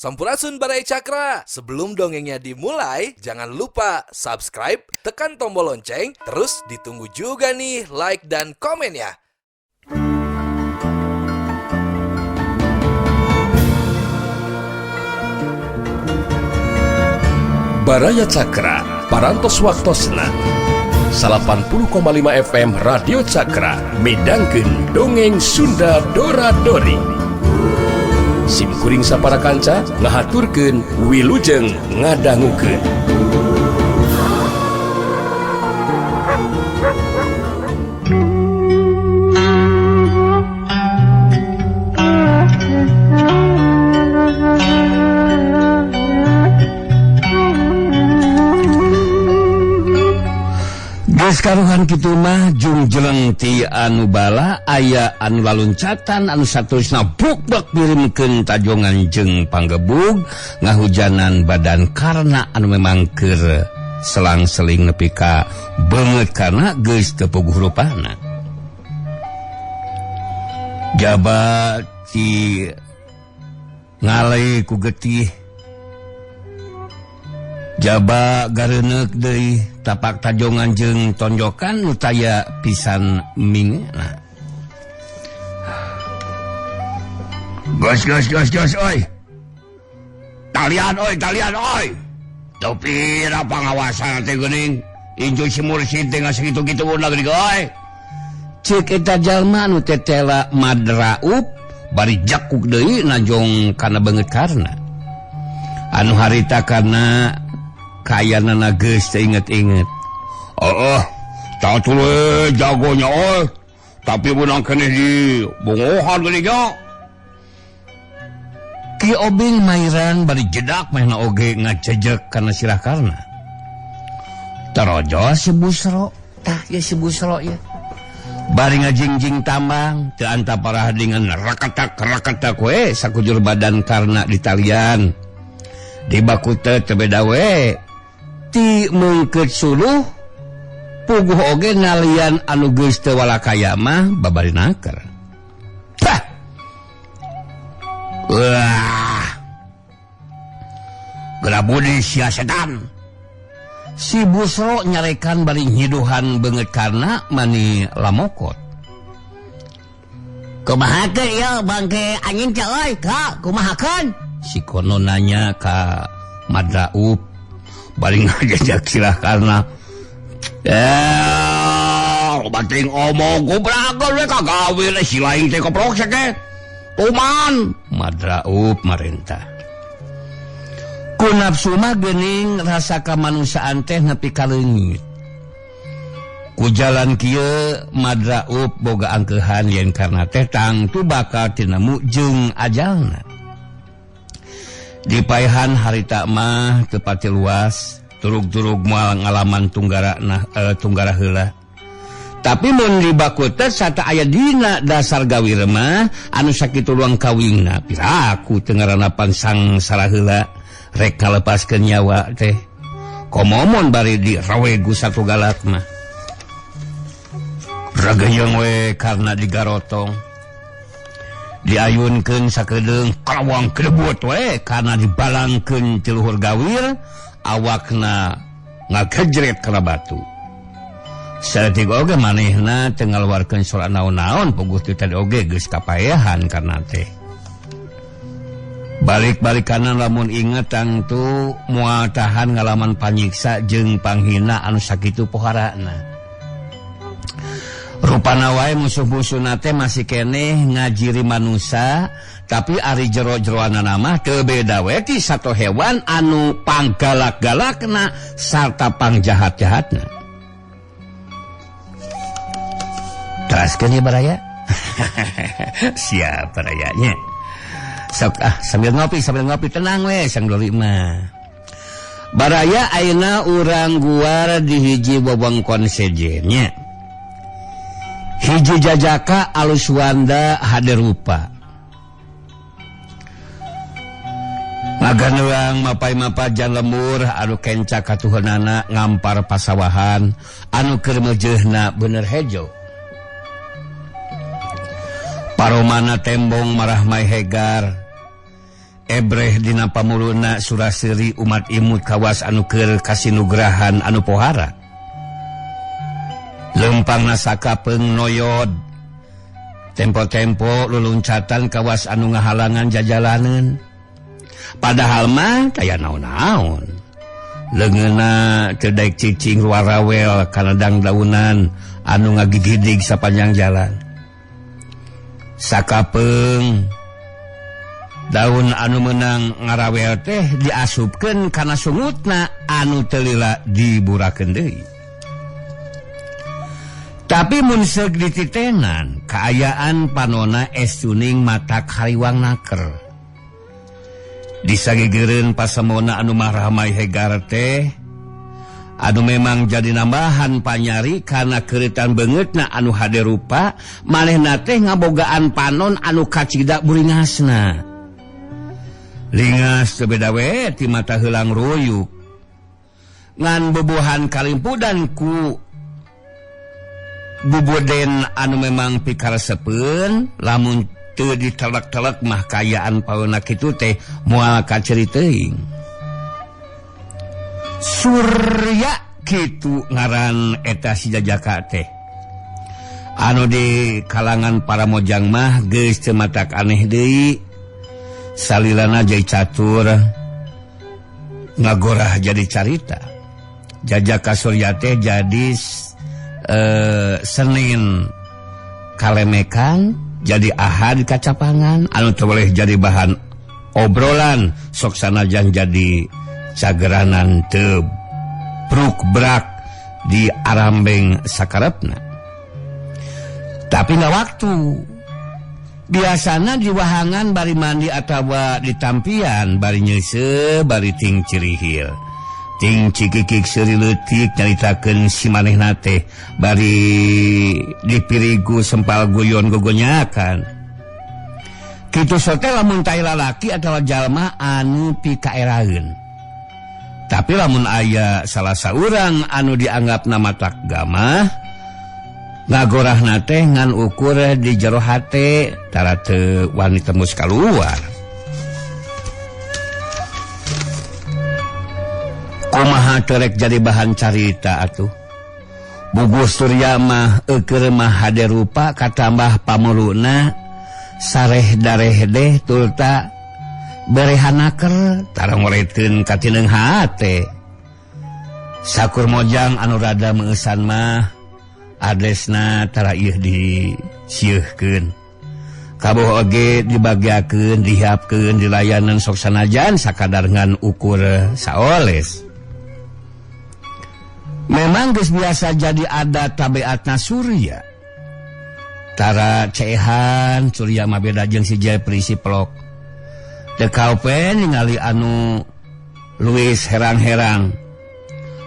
Sampurasun Baraya Cakra. Sebelum dongengnya dimulai, jangan lupa subscribe, tekan tombol lonceng, terus ditunggu juga nih like dan komennya. Baraya Cakra, Parantos Waktosna 80,5 FM Radio Cakra midangkeun dongeng Sunda Dora Dori. Sim kuring sapara kanca ngahaturkeun wilujeng ngadangukeun. Geus karuhan kitu mah jungjeleng ti anu bala aya anu laluncatan anu saterusna bukbek ngirimkeun tajongan jeung panggebug ngahujanan badan karna anu memang keur selang-seling nepi ka beungeut karna geus teu puguh rupana. Jaba ti ngalai ku getih, jaba gareuneuk deui tapak tajongan jeung tonjokan nu taya pisan mingena. Gas gas gas gas oi. Talian oi, talian oi. Teu pira pangawasan teh geuning. Incu si mursid teh ngasakitu-kitu mun geuning oi. Ceuk eta jalma nu tetela madraup bari jakuk deui najong kana beungeut karna. Anu harita karena kayanana geus teu inget-inget. Oh, tak tuluy jagonya oi. Tapi menang keneh di bongohan geuning nya. Ki Obing mairan bari jedak mehna oge ngajejek kana sirah karna. Tarojo si Busro, tah ye si Busro ye. Bari ngajingjing tambang teu antaparah dengan reketak-reketak we sakujur badan karna ditalian. Di bakute teu beda we. Ti meungkeut suluh puguh oge ngalian anu geus teu walakaya mah babari naker. Tah. Wah. Gerabudi sia setan. Si Busro nyarekan bari nyiduhan beungeut karna mani lamokot. Kumaha teh ieu bangke anjing teh euy, ka kumahakeun? Si kono nanya ka Madraup bari ngajajak sirah karna. Bating omong gobrakeun we kagawe si lain teh koprok teh. Tuman Madraup marentah. Ku nafsu mah geuning rasa kamanusiaan teh nepi ka leungit. Ku jalan kieu Madraup boga angkeuhan yen karna teh tangtu bakal tinemu jeung ajalna. Dipaihan harita mah teu pati luas, turug-turug moal ngalaman tunggara nah tunggara heula. Tapi mun dibakute sata aya dina dasar gawir mah anu sakitu luang kawingna piraku teu ngaranna pangsang heula rek ngalepaskeun nyawa teh. Komomon bari dirawegu satu galak mah. Rageyeng we karna digarotong. Diayunkeun sakedeung karawang kedebut we karna dibalangkeun ti luhur gawir awakna ngagejret kana batu. Saeutik oge manehna teu ngaluarkeun sora naon-naon puguh teu tadi oge geus kapaehan karna teh. Balik-balik kanan lamun inget tangtu moal tahan ngalaman panyiksa jeung panghina anu sakitu poharana. Rupana wae musuh-musuhna teh masih keneh ngajiri manusa, tapi ari jero-jeroanana mah teu beda we ti sato hewan anu panggalak-galakna sarta pangjahat-jahatna. Teraskeun ye baraya. Siap barayanya. Sok ah sambil ngopi tenang we sang doli mah. Baraya ayeuna urang guar di hiji wewengkon sejen nya. Hiji jajaka alus wanda haderupa. Ngaganeuang mapai-mapajan lembur anu kenca katuheunana ngampar pasawahan anu keur meujeuhna bener hejo. Paromana tembong marahmai hegar. Ebreh dina pamuluna suraseri umat imut kawas anu keur kasinugrahan anu pohara. Lempangna sakapeung noyod. Tempo-tempo luluncatan kawas anu ngahalangan jajalaneun. Padahal mah taya naon-naon. Leungeunna teu daek cicing ruarawel kana dangdaunan anu ngagigidig sapanjang jalan. Sakapeung daun anu menang ngarawel teh diasupkeun kana sungutna anu teu lila diburakeun deui. Tapi mun seug dititenan, kaayaan panona es cuning matak hariwang naker. Disagigireun pasemona anu mahramai hegar teh anu memang jadi nambahan panyari karena keuritan beungeutna anu hade rupa, manehna teh ngabogaan panon anu kacida buringasna. Lingas teu beda we ti mata heulang ruyuk. Ngan bubuhan kalimpudan ku bubuden anu memang pikaresepeun lamun teu ditelek-telek mah kaayaan paeuna kitu teh moal kaciri teuing. Surya kitu ngaran eta si jajaka teh. Anu di kalangan para mojang mah geus teu matak aneh deui. Salilana jadi catur ngagorah jadi carita. Jajaka Surya teh jadi Senin kalemekan, jadi Ahad kacapangan anu teu boleh jadi bahan obrolan sok sanajan jadi cageranan teu bruk-brak di arambeng sakarepna. Tapi nggak waktu biasana di wahangan bari mandi atawa di tampian bari nyeuseuh bari ting cirihil ting cikikik seuri leutik nyaritakeun si manehna teh bari dipirigu sempal guyon gogonyakan. Kitu sote lamun tai lalaki atawa jalma anu pikaeraeun. Tapi lamun aya salah saurang anu dianggap namatak gamah ngagorahna teh ngan ukur di jero hate tara teu wani tembus kaluar. Kumaha terek jadi bahan carita atuh. Bugus Surya mah eukeur mah hade rupa katambah pamuluna sareh dareh deh tulta berehanaker tara ngoreteun ka tineung hate. Sakur mojang anu rada meueusan mah adresna tara ieu disieuhkeun. Kaboh oge dibagiakeun, dihiapkeun, dilayanan sok sanajan sakadar ngan ukur saoles. Memang geus biasa jadi adat tabiatna Surya. Tara ceehan Surya mah beda jeung si Jepri si Plok. Teu kaopen ningali anu Luis herang-herang.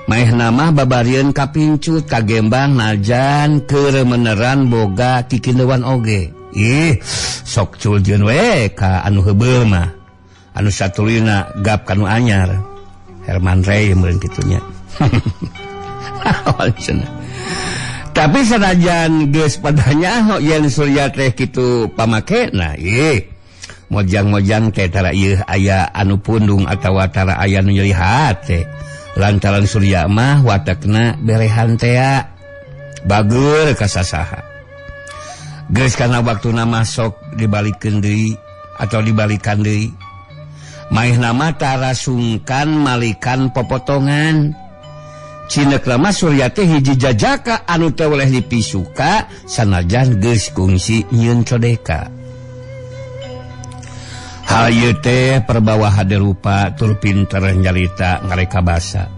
Maehna mah babarieun kapincut kagembang najan keuremeneran boga kikindeuan oge. Ih, sok culjeun we ka anu heubeul mah. Anu satuluyna gap kanu anyar. Herman Ray meureun kitu nya. Tapi sanajan geus padanya yen Surya teh kitu pamakena, ih mojang-mojang teh tara ieu aya anu pundung atawa tara aya nu nyeri hate. Lantaran Surya mah watakna berehan tea bager ka sasaha. Geus kana waktuna mah sok dibalikeun deui atau dibalikan deui. Maehna mah tara sungkan malikan popotongan. Cinek lama Surya teh hiji jajaka anu teu boleh dipisuka sanajan geus kungsi nyieun codeka. Hal ieu teh perbawa hade rupa tur pinter nyarita ngareka basa.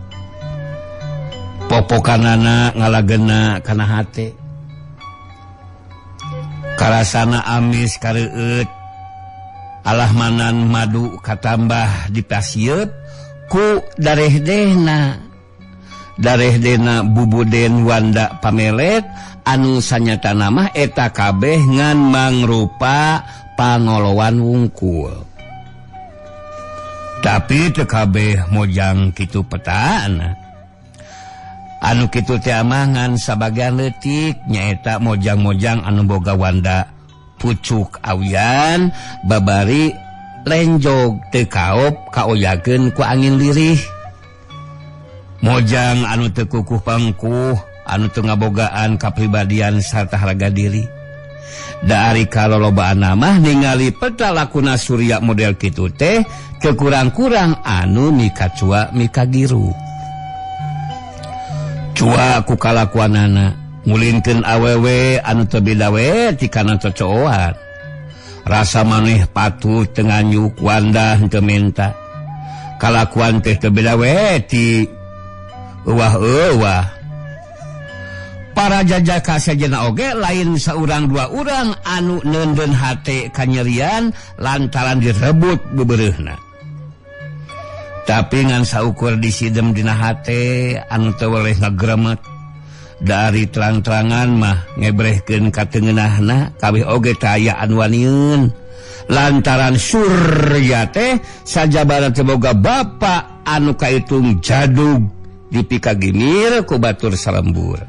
Popokanana ngalagena kana hate. Karasana amis kareueut alah manan madu katambah dipasieut ku darehdehna. Darehdena bubuden wanda pamelet anu sanyatana mah eta kabeh ngan mangrupa pangolowan wungkul. Tapi teu kabeh mojang kitu petaana. Anu kitu teh mah ngan sabagian leutik nyaeta mojang-mojang anu boga wanda pucuk awian babari Lenjog teu kaop kaoyakeun ku angin lirih. Mojang anu teu kukuh pangkuh, anu teu ngabogaan kapribadian sarta harga diri. Da ari kalolobaan mah ningali peta lakuna Surya model kitu teh teu kurang-kurang anu mikacua mikagiru. Cua ku kalakuanana ngulinkeun awewe anu teu beda we ti kana cocooan. Rasa maneh patut teu nganyuk wanda henteu menta. Kalakuan teh teu beda we ti euwah-euwah. Para jajaka sejenna oge lain saurang dua urang anu neundeun hate kanyerian lantaran direbut bebereuhna. Tapi ngan saukur disidem dina hate anu teu weleh ngagremet. Dari terang-terangan mah ngebrehkeun katengeunahna kabeh oge teu aya anu wanieun. Lantaran Surya teh sajabana teu boga bapa anu kaitung jadug dipikagimir ku batur salembur.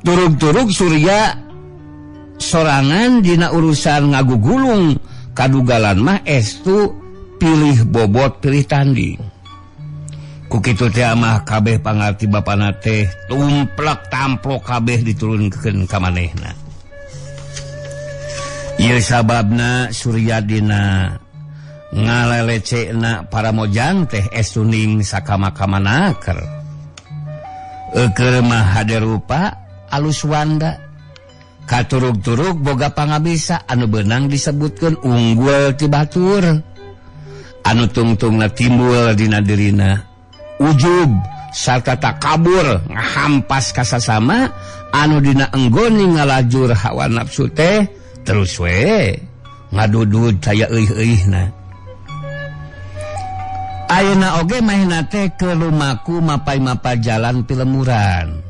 Turug-turug Surya sorangan dina urusan ngagugulung kadugalan mah estu pilih bobot pilih tanding. Ku kitu teh mah kabeh pangarti bapana teh tumplek tamplok kabeh diturunkeun ka manehna. Ieu sababna Surya dina ngalelecekna para mojang teh estuning sakama-kamanaker. Eukeun mah hade rupa alus wanda. Katurug-turug boga pangabisa anu beunang disebutkeun unggul ti batur. Anu tungtungna timbul dina dirina. Ujub sarta takabur ngahampas kasasama anu dina enggoni ngalajur hawa nafsu teh terus we ngadudud saya euih-euihna. Ayeuna oge mahna teh ke lumaku mapai-mapa jalan pilemuran.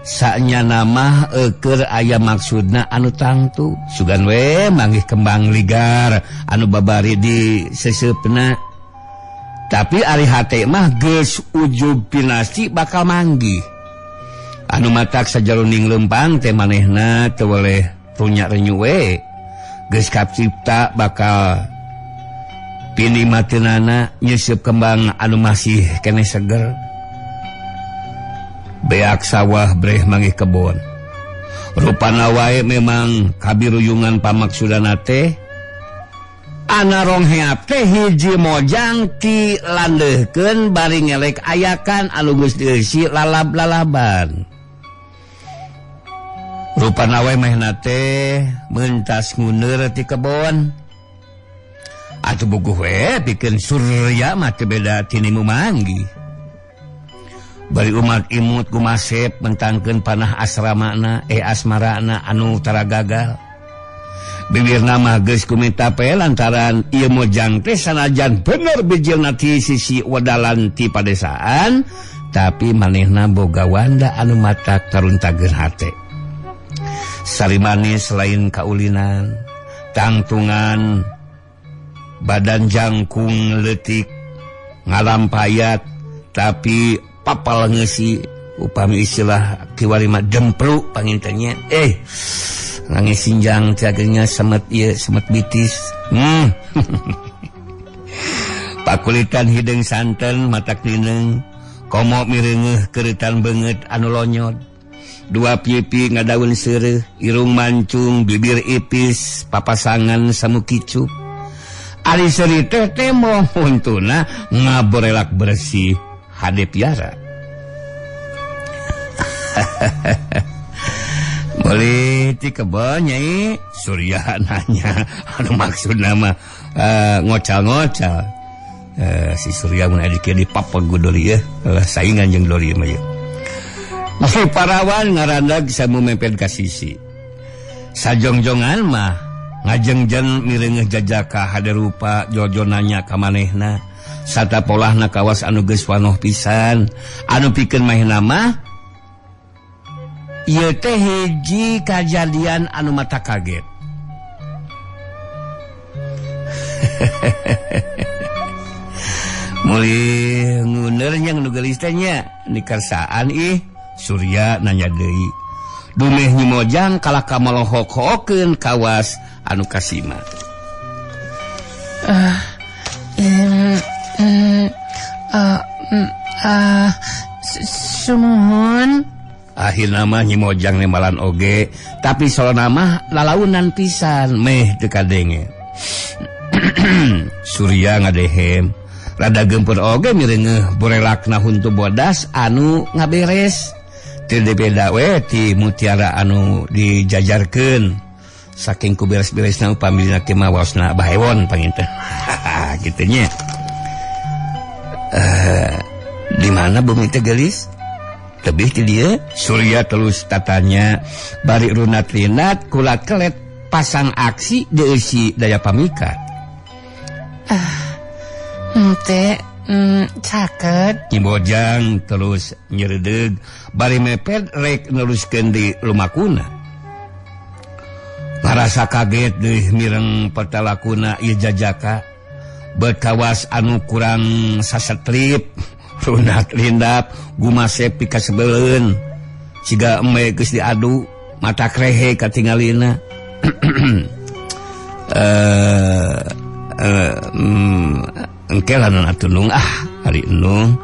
Saknya nama eukeur aya maksudna anu tangtu sugan we manggih kembang ligar anu babari di seuseupna. Tapi ari hate mah geus ujub pinasti bakal manggih. Anu matak sajaroning lempang teh manehna teu weleh runyak renyu we. Geus kapcipta bakal pinimateunana nyeuseub kembang anu masih keneh seger. Beak sawah breh manggih kebon. Rupana wae memang kabiruyungan pamaksudana teh. Ana rongheap teh hiji mojang ti landeuhkeun bari ngelek ayakan anu geus dieusi lalab-lalaban. Rupana wae mehna teh mentas nguneur ti kebon. Atuh buguh we pikeun Surya mah teu beda tini mumanggi. Bari umat imut gumasep mentangkeun panah asramana asmarana anu tara gagal. Bibirna mah geus kumita pe lantaran ieu mojang teh sanajan bener bijilna ti sisi wedalan ti padesaan, tapi manehna boga wanda anu matak taruntageun hate. Sari manis lain kaulinan, tangtungan badan jangkung leutik ngalampayat tapi papal ngeusi upami istilah kiwari mah dempruk pangintennya. Nangis sinjang cagenya semet ieu semet bitis. Pakulitan hideung santen matak nineung komo mireungeuh keureutan beungeut anu lonyot. Dua pipi ngadaun seureuh, irung mancung, bibir ipis, papasangan samu kicup. Ari seuri teh teh mohuntuna ngaborelak bersih hade piara. Boleh ti kebon nyai Surya nanya anu maksudna mah ngocal-ngocal. Si Surya mun aya di papeg dori ye saingan jeung dori mah ye. Si parawan ngarandag samu mempet ka sisi. Sajongjongan mah ngajengjen mireungeuh jajaka hade rupa jojo nanya ka manehna. Sarta polahna kawas anu geus wanoh pisan. Anu pikeun manehna mah ieu teh hiji kajadian anu mata kaget. Mulih nguner nya nu geulis teh nya dikersaan ih. Surya nanya deui. Dumeh Nyi Mojang kalah ka molohok-hokeun kawas anu kasima. Sumuhun. Akhirna mah Nyi Mojang nembalan oge, tapi solona mah lalaunan pisan meh teu kadenge. Surya ngadehem, rada gempur oge mireungeuh borelakna huntu bodas anu ngaberes. Teu beda we ti mutiara anu dijajarkeun. Saking ku beres-beresna upamilina teh mah waosna bahewon panginten. Kitu nya. Di mana bumi teh geulis? Tebih ti dieu. Surya terus tatanya bari runat-rinat kulat kelet pasang aksi deeusi daya pamikat. Teh caket. Nyi Mojang terus nyeredeg bari mepet rek neruskeun di lumakuna. Ngarasa kaget deui mireng petalakuna ieu jajaka. Bekawas anu kurang sasetrip runat lindap gumase pikasebeleun siga eme geus diadu mata krehe katingalina. Engke lanon atuh nung ari nung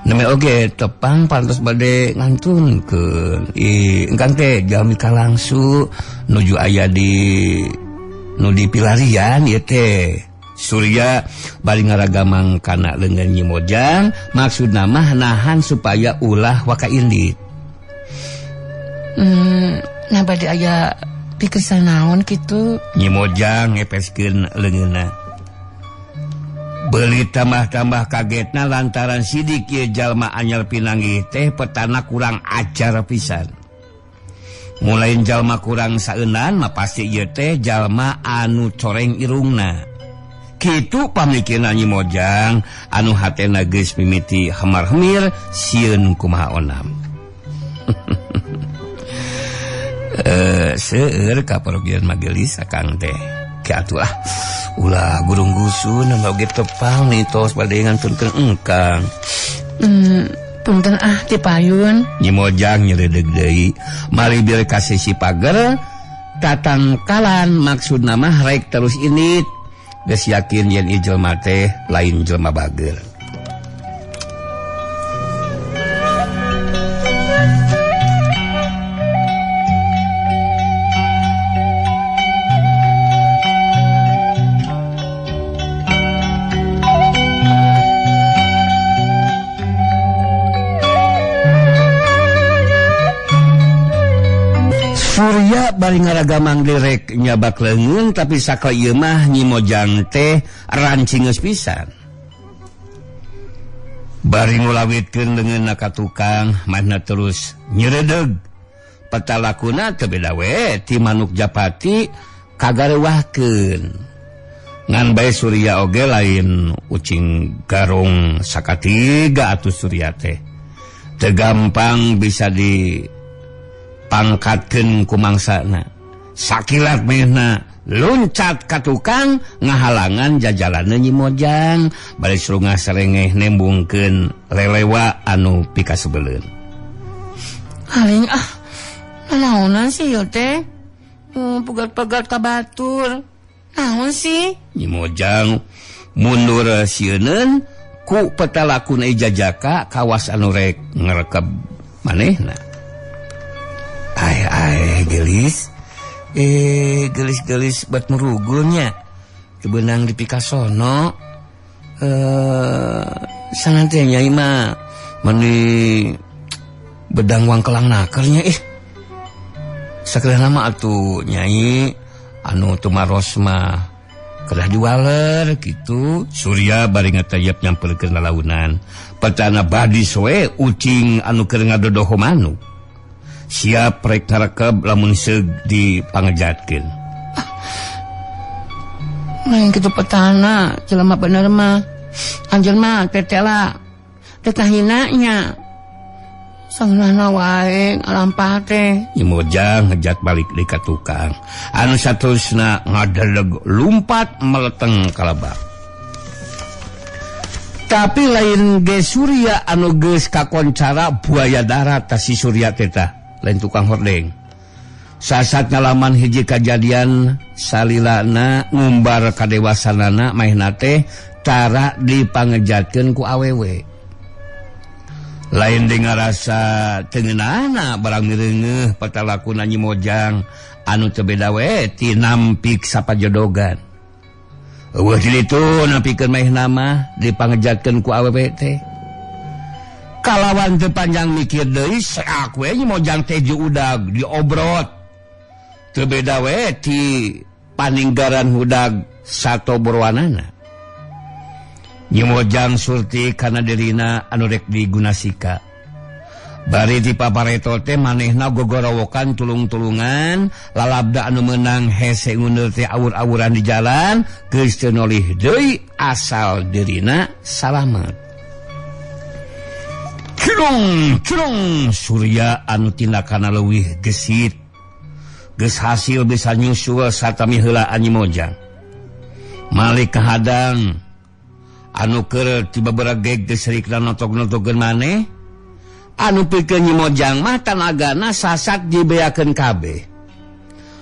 neme oge tepang pantos bade ngantunkeun engkang teh jalmi kalangsu nuju aya di nu di pilarian ieu teh. Surya bari ngaragamang kana leungeun Nyi Mojang maksudna mah nahan supaya ulah waka indit. Nah bade aya pikesan naon kitu? Nyi Mojang ngepeskeun leungeunna. Beuli tambah-tambah kagetna lantaran sidik ieu jalma anyar pinanggih teh petana kurang ajar pisan. Mulain jalma kurang saeunan mah pasti ieu teh jalma anu coreng irungna. Kitu pamikiran Nyi Mojang anu hatena geus mimiti hemar-hemir sieun kumaha onam. Seueur kaparogian magelis akang teh. Ki atuh ah ulah gurung gusun nambah oge tepang nih tos bade ngantunkeun engkang. Punten ah ti payun. Nyi Mojang nyeredeg deui mari bir ka sisi pager tatangkalan maksudna mah rek terus indit. Geus yakin yen ieu jelema teh lain jelema bager. Surya bari ngaragamang direk nyabak leungeun tapi sakali ieu mah Nyi Mojang teh rancingeus pisan. Bari ngulawitkeun leungeunna ka tukang mana terus nyeredeg. Petalakuna teu beda we ti manuk japati kagarewahkeun. Ngan bae Surya oge lain ucing garong sakatiga atuh Surya teh. Teu gampang bisa di pangkatkeun ku mangsana. Sakilat mehna luncat ka tukang ngahalangan jajalanna Nyi Mojang bari surungah serengeh nembungkeun lelewa anu pikasebeleun. Aling ah naonan sih ieu teh? Pegat-pegat ka batur. Naon sih? Nyi Mojang mundur sieuneun ku petalakuna jajaka kawas anu rek ngrekeb manehna. Ai ai gelis. Gelis-gelis bat merugulnya. Teu beunang di pikasono. Sanante nyai mah meni bedang wangkelang nakernya ih. Sakedah mah atuh nyai anu tumaros mah kedah diwaler kitu. Surya bari ngatayep nyamperkeun lalaunan. Petana badi soe ucing anu keur ngadodoho manuk. Siap rek ngarekeb lamun seug dipangejatkeun. Lain kitu petana jelema bener mah. Anjeun mah tetela teh hina nya. Sangnana wae ngalampah teh. Nyi Mojang ngejat balik deui ka tukang. Anu saterusna ngadeleg lumpat meleteng ka lebak. Tapi lain ge Surya anu geus kakoncara buaya darat ta si Surya teh tah. Lain tukang hordeng. Sasat ngalaman hiji kajadian salilana ngumbar kadewasanana maehna teh tara dipangejatkeun ku awewe. Lain dengan rasa tengenana barang mireungeuh patalakuna Nyi Mojang anu teu beda we ti nampik sapajodogan. Eueuh di ditu nampikeun maehna mah dipangejatkeun ku awewe teh. Kalawan teu panjang mikir deui seak we Nyi Mojang teh udag diobrot. Teu beda we ti paninggaran hudag sato borwanana. Nyi Mojang surti kana dirina anu rek digunasika. Bari di papareto teh manehna gogorowokan tulung-tulungan, lalabda anu meunang hese nguneur teh awur-awuran di jalan, geus teu nolih deui asal dirina salamet. Curung, curung Surya anu tindakana leuwih gesit. Geus hasil bisa nyusul satami heulaan Nyi Mojang. Malik kahadang anu keur tiba beregeg geus rikna notok-notokeun maneh, anu pikeun Nyi Mojang mah tanagana sasat dibeakeun kabeh.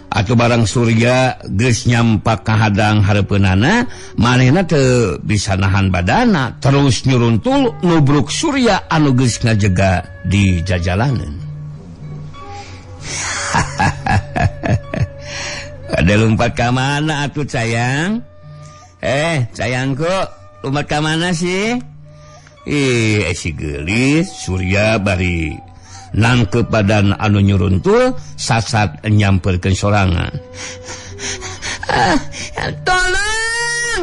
Atuh barang Surya geus nyampak kahadang hareupeunana, manehna teu bisa nahan badana, terus nyuruntul nubruk Surya anu geus ngajega di jajalanan. Ada lompat ka mana atuh sayang? Sayangku, lompat ka mana sih? Ih, si geulis Surya bari nangkep badan anu nyuruntul sasat nyamperkeun sorangan. Tolong!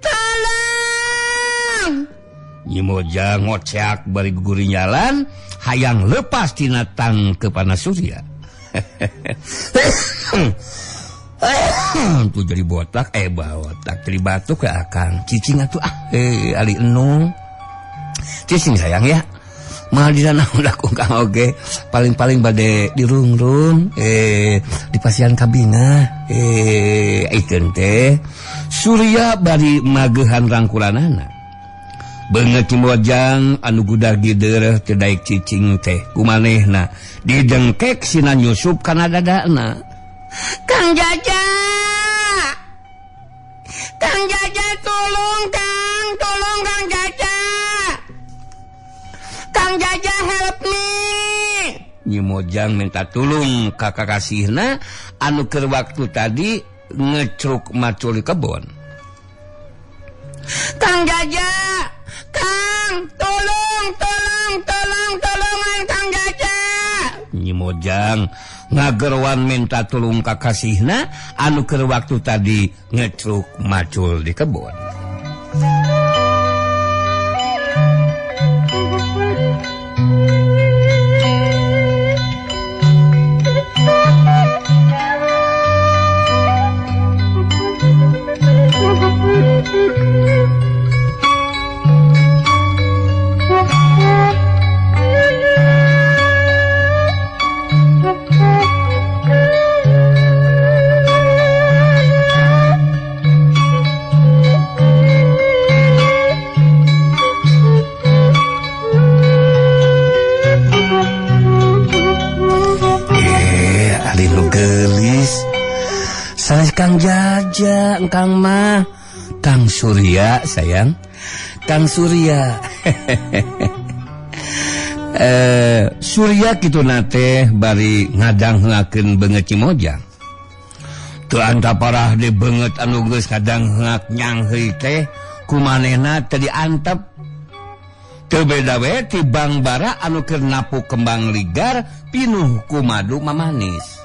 Tolong! Nyi Mojang ngoceak bari gugurinyalan hayang lepas tina tangkepana Surya. Tuh jadi botak, botak jadi batuk ya akang. Cicing atuh ali enung. Cicing sayang ya. Mahal di sana udah kang oge. Paling-paling bade dirungrung, di pasian kabina. Ikeun teh Surya bari magehan rangkulanana. Beungeut Nyi Mojang anu gudar gider teu daek cicing teh kumanehna didengkek sina nyusup kana dadana. Kang Jaja, Kang Jaja tolong Kang, tolong Kang Jaja, Kang Jaja help me. Nyi Mojang minta tulung ka kakasihna anu keur waktu tadi ngecruk macul di kebon. Kang Jaja, Kang, tolong, tolong, tolong, tolongan Kang Jaja. Nyi Mojang ngagerwan minta tulung kakasihna anu keur waktu tadi ngecruk macul di kebon. Sanes Kang Jaja, engkang mah Kang Surya sayang, Kang Surya. Surya kitu nate bari ngadangheungakeun beungeut Nyi Mojang. Teu anta parah de beungeut anu geus ngadangheungak nyangheui teh kumanehna teu diantep. Teu beda we ti bangbara anu keur napuk kembang ligar pinuh ku madu mamanis.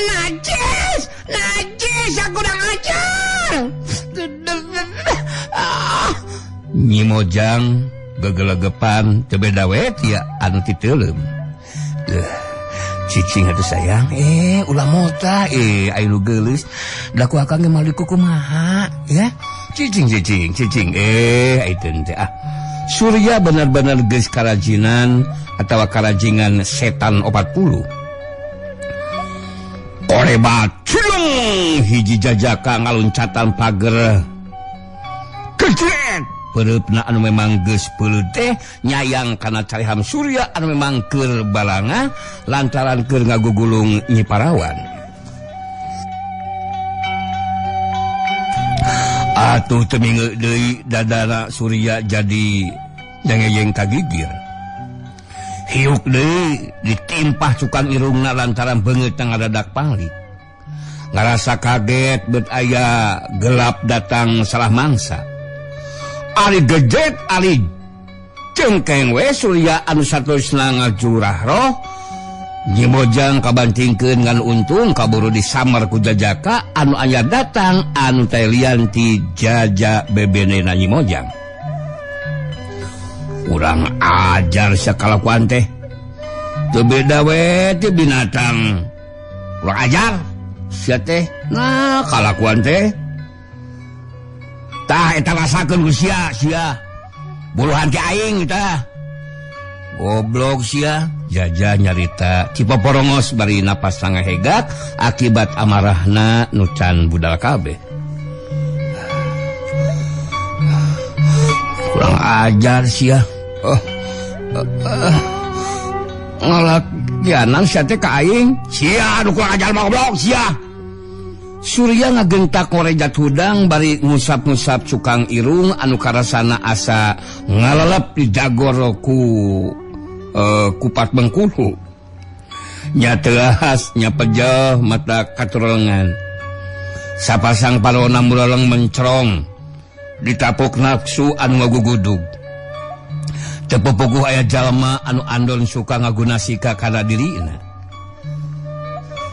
Najis, najis, aku kurang ajar. Nyi Mojang gegelegepan teu beda we tia anu titeuleum. Cicing atuh sayang, ulah mota, aya nu geulis. Da ku akang ge mah kumaha, ya. Cicing, cicing, cicing, aiteun teh ah. Surya benar-benar geus karajinan atawa karajingan setan 40. Korebat cilung hiji jajaka ngaluncatan pager. Kecret Pereupna anu memang geus peuleut teh nyayang kana cariham Surya anu memang keur balanga lantaran keur ngagugulung Nyi Parawan. Atuh teu mingeuk deui dadana Surya jadi jangejeng kagigir. Hiuk deui ditimpah cukang irungna lantaran beungeut ngadadak panglit. Ngarasa kaget bet aya gelap datang salah mangsa. Ari gejet ari cengkeng we Surya anu saterusna ngajurah roh. Nyi Mojang kabantingkeun ngan untung kaburu disamar ku jajaka anu anyar datang anu teh lian ti jaja bebenena Nyi Mojang. Urang ajar sakalakuan teh. Teu beda we ti binatang. Urang ajar sia teh. Nah kalakuan teh. Tah eta rasakeun ku sia sia. Buluhan ti aing tah. Goblok sia. Jaja nyarita Cipoporongos bari napas sangahegat akibat amarahna nu can budal kabeh. Kurang ajar sia. Ngalakianan sia teh ka aing. Sia anu kurang ajar mah goblok sia. Surya ngagentak ngorejat hudang bari ngusap-ngusap cukang irung anu karasana asa ngalelep di jagor ku kupat Bengkulu. Nya teas nya pejeuh mata katurengan. Sapasang parona muleleng mencrong ditapuk nafsu anu ngagugudug. Teu pupuguh aya jalma anu andon suka ngagunasika kana dirina.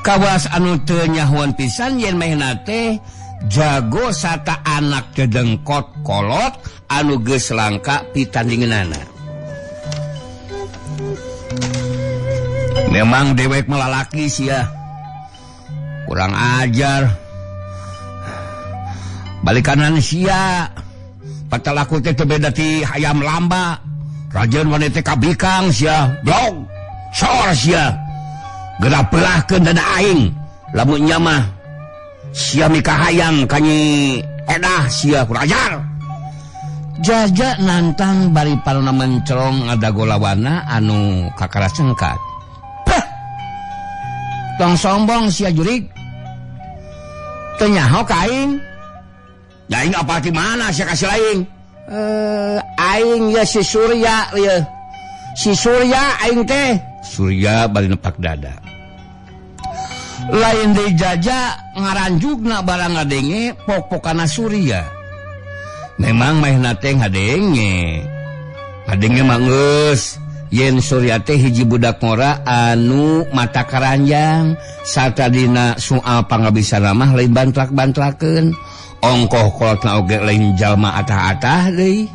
Kawas anu teu nyahoan pisan yen mehna teh jago sata anak dedengkot kolot anu geus langka pitandinganana. Memang dewek malalaki sia. Kurang ajar. Balikanan sia. Patalaku teh teu beda ti hayam lamba. Rajeun wanita kabikang sia. Blog. Sor sia. Geura pelahkeun dada aing. Lamun nya mah sia mikahayang ka Nyi Edah sia kurang ajar. Jaja nantang bari parona mencrong ngadago lawana anu kakara cengkat. Tong sombong sia jurig. Teu nyaho ka aing. Ya aing apa di mana sia kasih lain? Aing ya si Surya ya. Si Surya aing teh. Surya bari nepak dada. Lain deui jaja ngaranjugna barang ngadenge pok-pokana Surya. Memang maehna teh ngadenge. Ngadenge mah geus yen Surya teh hiji budak ngora anu mata karanjang sarta dina soal pangabisana mah lain bantrak-bantrakeun ongkoh kolotna oge lain jalma atah-atah deui.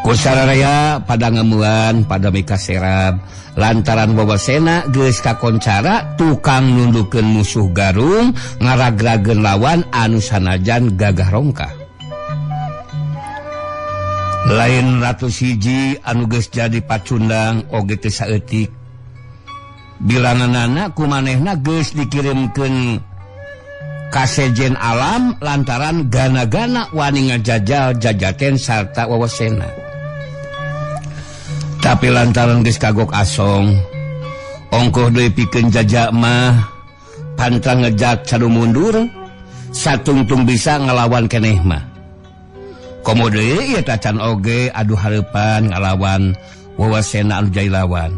Ku sararea pada ngemuan pada mikaserab lantaran wawasena geus kakoncara tukang nundukeun musuh garung ngaragrageun lawan anu sanajan gagah rongkah. Lain ratus hiji anu geus jadi pacundang oge teu saeutik. Bilanganana ku manehna geus dikirimkeun ka sejen alam lantaran gana-gana wani ngajajal jajaten sarta wawasena. Tapi lantaran geus kagok asong, ongkoh deui pikeun jajak mah pantang ngejak cadu mundur, satungtung bisa ngalawan keneh mah. Komo deui ieu tacan oge adu hareupan ngalawan wawasena anu jailawan.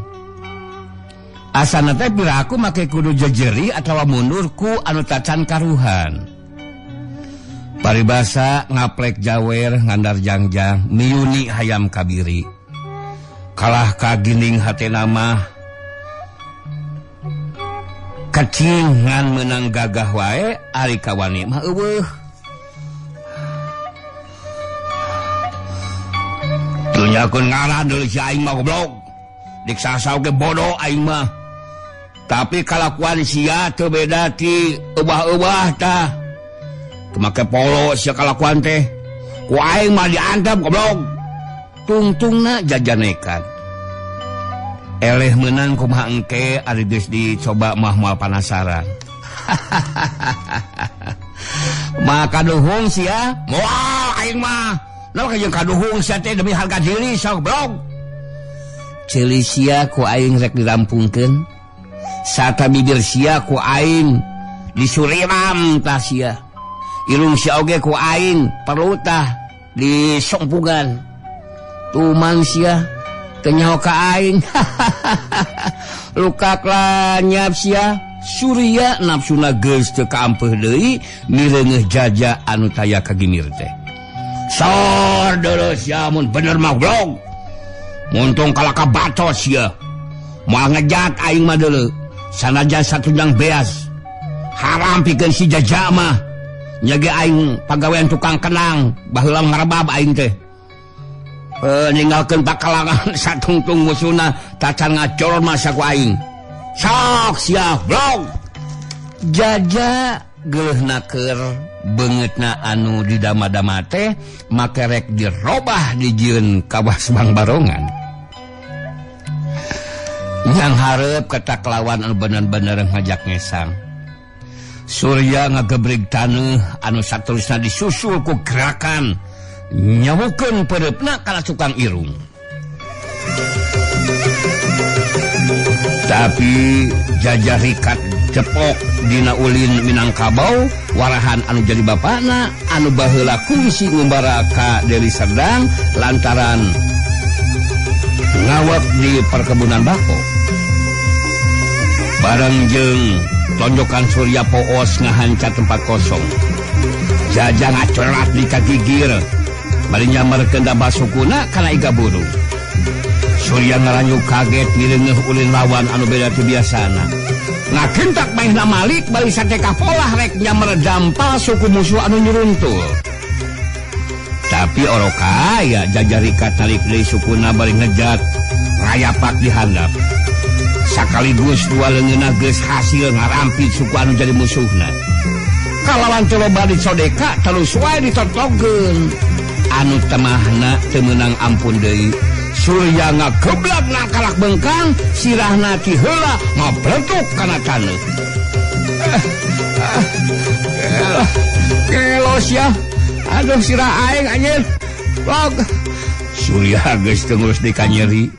Asana teh pira aku make kudu jejeri atawa mundur ku anu tacan karuhan. Paribasa ngaplek jawer ngandar jangjang miuni hayam kabiri. Kalah ka ginding hatena mah kecing ngan meunang gagah wae ari kawani mah eueuh. Tunyakeun ngaran deui si aing mah goblok. Dik sasa oge bodoh aing mah. Tapi kalakuan sia teu beda ti eubah-eubah tah. Make polo sia kalakuan teh. Ku aing mah diantep goblok. Tungtungna jajanekan. Eleh meunang kumaha engke ari geus dicoba mah moal panasaran. Mah kaduhung sia, moal aing mah. Naon ka jeung kaduhung sia teh demi harga diri sok goblok. Ceuli sia ku aing rek dirampungkeun. Sata bibir sia ku aing disuriram tah sia. Irung sia oge ku aing perlu tah disompugan. Tumang sia teu nyaho ka aing. Luka lanyap sia. Surya nafsuna geus teu kaampeuh deui mireungeuh Jaja anu taya kagimir teh. Sor deuleu sia mun bener mah blog. Muntung kalaka batos sia. Moal ngejat aing mah deuleu. Sanajan satunjang beas. Haram pikeun si Jaja mah. Nya ge aing pagawean tukang kenang, baheula ngarebab aing teh. Ninggalkeun pakalangan satungtung musuna tacan ngacorot masa ku aing. Sok sia blog. Jaja geuleuhna keur beungeutna anu didama-dama teh make rek dirobah dijieun ka Wasbang Barongan. Yang hareup ketak lawan anu bener-bener ngajak ngesang. Surya ngagebrig taneuh anu saterusna disusul ku gerakan nyawukeun peureupna kana tukang irung. Tapi Jaja rikat cepok dina ulin Minangkabau warahan anu jadi bapana anu baheula kungsi ngumbara ka Deli Serdang lantaran ngawak di perkebunan bako. Bareng jeung tonjokan Surya poos ngahanca tempat kosong. Jaja ngacorat di kagigir bari nyamerkeun dabah sukuna kana iga burung. Surya ngaranyu kaget mireungeuh ulin lawan anu beda ti biasana. Ngagentak maehna malik bari sate kapolah rek nyamer dampal suku musuh anu nyuruntul. Tapi orok aya Jaja rikat tarik deui sukuna bari ngejat rayapak di handap. Sakaligus dua leungeunna geus hasil ngarampit suku anu jadi musuhna. Kalawan teu loba dicodeka terus wae ditotogeun. Anu temahna teu meunang ampun deui. Surya ngageblak nakalak bengkang sirahna ti heula ngabletuk kana taneuh. Gelo sia. Aduh sirah aing anjeun. Log. Surya geus teu ngurus deui ka nyeri.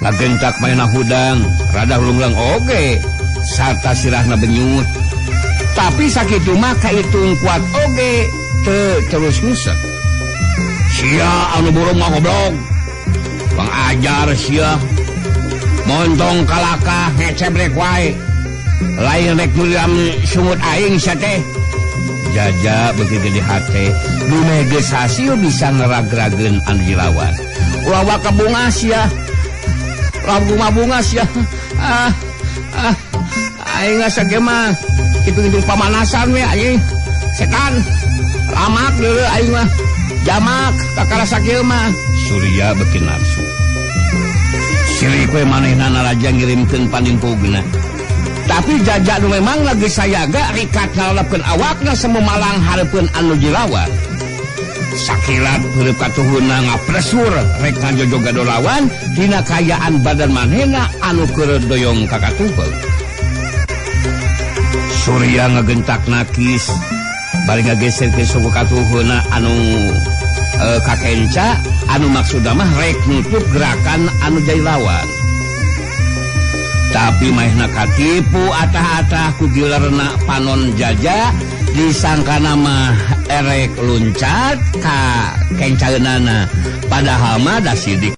Ngagentak maena hudang, rada hulunglang oge sarta sirahna benyut. Tapi sakitu mah kaitung kuat oge teu terus ngusek. Sia anu burung mah goblok. Pengajar sia montong kalakah ngecebrek wae lain rek nyuriam sungut aing sia teh. Jaja beuki gede hate dumeh geus hasil bisa ngeragrageun anu dilawan. Ulah waka bunga sia, ulah bunga sia. Aing asa ge mah hitung-hitung pamanasan we anjing. Setan lamak deuleu aing mah. Jamak kakara sakieu mah. Surya beuki nafsu. Sirik we manehna naraja ngirimkeun panimpugna. Tapi Jaja nu memang lagi sayaga rikat ngalepkeun awakna semu malang hareupeun anu dilawan. Sakilat heureub katuhunna ngapresur rek ngajojoga dolawan dina kayaan badan manehna anu keur doyong ka katuhun. Surya ngagentak nakis bari ngageser ke suku katuhunna anu kakenca anu maksudna mah rek nutup gerakan anu jadi lawan. Tapi maehna katipu atah-atah ku gilerna panon Jaja disangkana mah erek luncat ka kencaeunana padahal mah da sidik.